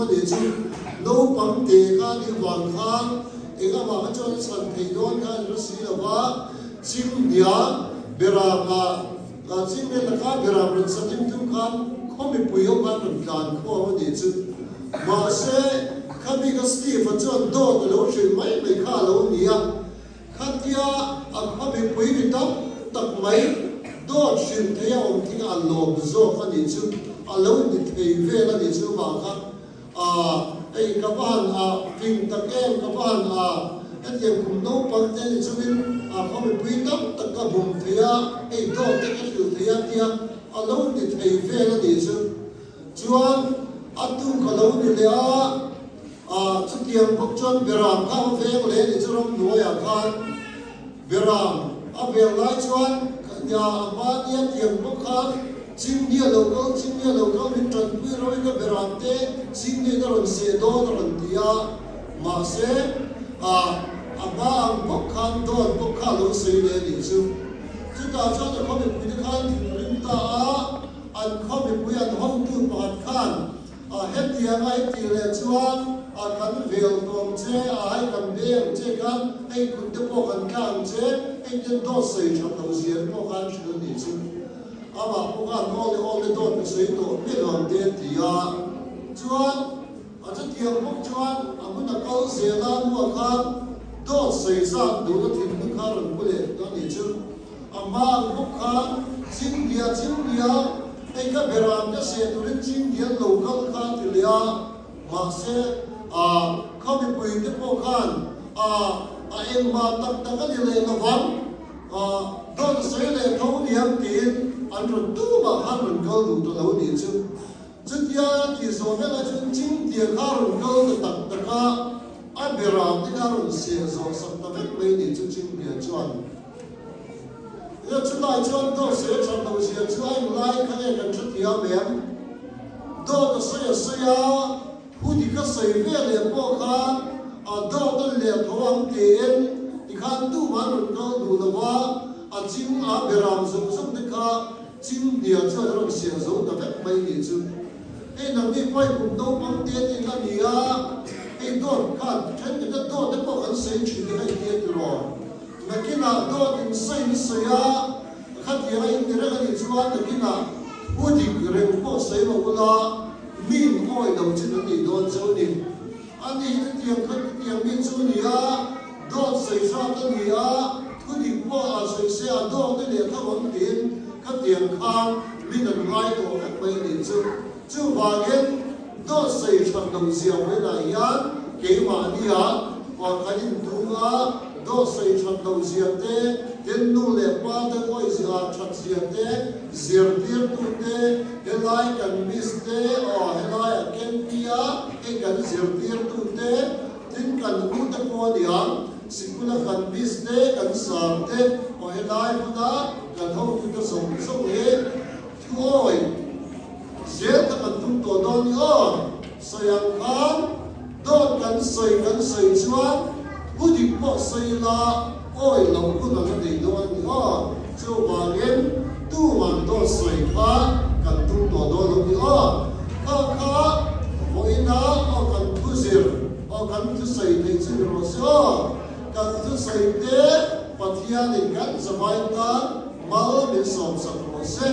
a nih chu. Naupang te kha nih vang khan eng amah kha chuan a chhan thei dawn kha an hre si lo va, Chinghnia Beram-ah Chinghnia laka Beram rawn sa hlim tum khan khaw mipui ho khan rawn tlan khawm a nih chu. Mahse, khami kha Steve-a chuan dawt a lo hrilh mai mai kha a lo ni a. Khatia a khaw mipui mi tam tak mai dawt hrilh thei a awm thing a lawm zawk a nih chu, a lo ni thei vel a nih chu vang kha a hei ka va han a fing tak em, ka va han a hetiang kum naupang te ni chungin a khaw mipui tam tak ka bum thei a, hei dawt te ka hrilh thei a tia a lo ni thei vel a nih chu. Chuan a tuk a lo ni leh a. Ah, chutiang bawk chuan Beram kha a veng leh ni chu ramhnuaiah khan Beram a vel lai chuan nia a hma nia tiang bawk khan Chinghnia lo kal, Chinghnia lo kal min tanpui rawih ka Beram te Chinghnia a rawn seh dawn a rawn ti a, mahse ah a hma ang bawk khan dawt bawk kha a lo sawi leh a nih chu. Chutah chuan a khaw mipuite khan thinrim ta a, an khaw mipui an hotu pakhat khan A hetiang a i tih leh chuan a kan vel tawng che, a hai kan be ang che khan hei kut te pawh kan tla ang che, hei ten dawt sawi that lo zia te pawh khan hrilh a nih chu. Amah pawh khan aw le aw le dawt ka sawi tawh miah lo ang te a ti a. Chuan a chutiang bawk chuan a hun a kal zel a hnuah khan dawt sawi zat duhna thinlung kha a rawn pu leh a nih chu. A hma ang bawk khan Chinghnia Chinghnia hei ka beram ka seh turin Chinghnia an lo kal kha a ti leh a, mahse ah kha mipui te pawh khan ah a engmah tak tak a ni leh lovang ah dawt a sawi leh tho niang tiin an rawn tumah khan rawn kal duh ta lo nih chu. Chutia tih zawh vek ah chuan Chinghnia kha a rawn kal ta tak tak a, a beram te kha a rawn seh zawh sak ta vek mai nih chu Chinghnia chuan. Nia chulai chuan dawt sawi a that loh zia chu a inlai kha nge kan hre thiam em? Dawt a sawi a sawi a, hu dik a sawi ve leh pawh khan a dawt a leh tho ang tiin tikhan tumah an rawn kal duh lo va, a ching a beram zawng zawng te kha ching hnia chuan a rawn siam zo ta vek mai nih chu. Hei nangni pawi kum naupang te tin a ni a, hei dawt khan thenkhat te dawt te pawh kan sawi thin te kha intia tiraw? Nakinah dawt in sawi in sawi a, khatiang a in ti reng a nih chuan nakinah pu dik reng pawh sawi lo ula, mi in awi lo chin an nih dawn chu ni. A ni hi chutiang kha chutiang mi chu ni a, dawt sawi hrat a ni a, thu dik pawh a sawi se a dawt te leh tho ang tiin khatiang khan min an ngai tawh vek mai a nih chu. Chuvangin dawt sawi that loh zia vawiinah hian keimahnia kan intung a, dawt sawi that loh zia te, tin nu leh pa te ngawih that zia te, zirtirtu te, helai kan miss te, aw helai a kenpi a, hei kan zirtirtu te, tin kan u te pawh a niang, sikula kan miss te, kan sar te, aw helai hmuna kan hotute zawng zawng hi Thuawi, zel kha kan tum tawh dawn ni aw. Sawi ang khan dawt kan sawi kan sawi chuan thu dik pawh sawi ila awi loh hun ang a nei dawn ni aw. Chuvangin tuman dawt sawi kha kan tum tawh dawn lo ni aw. Kha kha vawiina aw kan thu zir aw kan thu sawi theih chu ni rawh se aw. Kan thu sawi te Pathianin kan zavai tan Mal min sawmsak rawh se.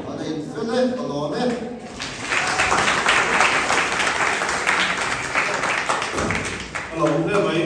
A nei fel e, ka lawm e. Ka lawm hle mai.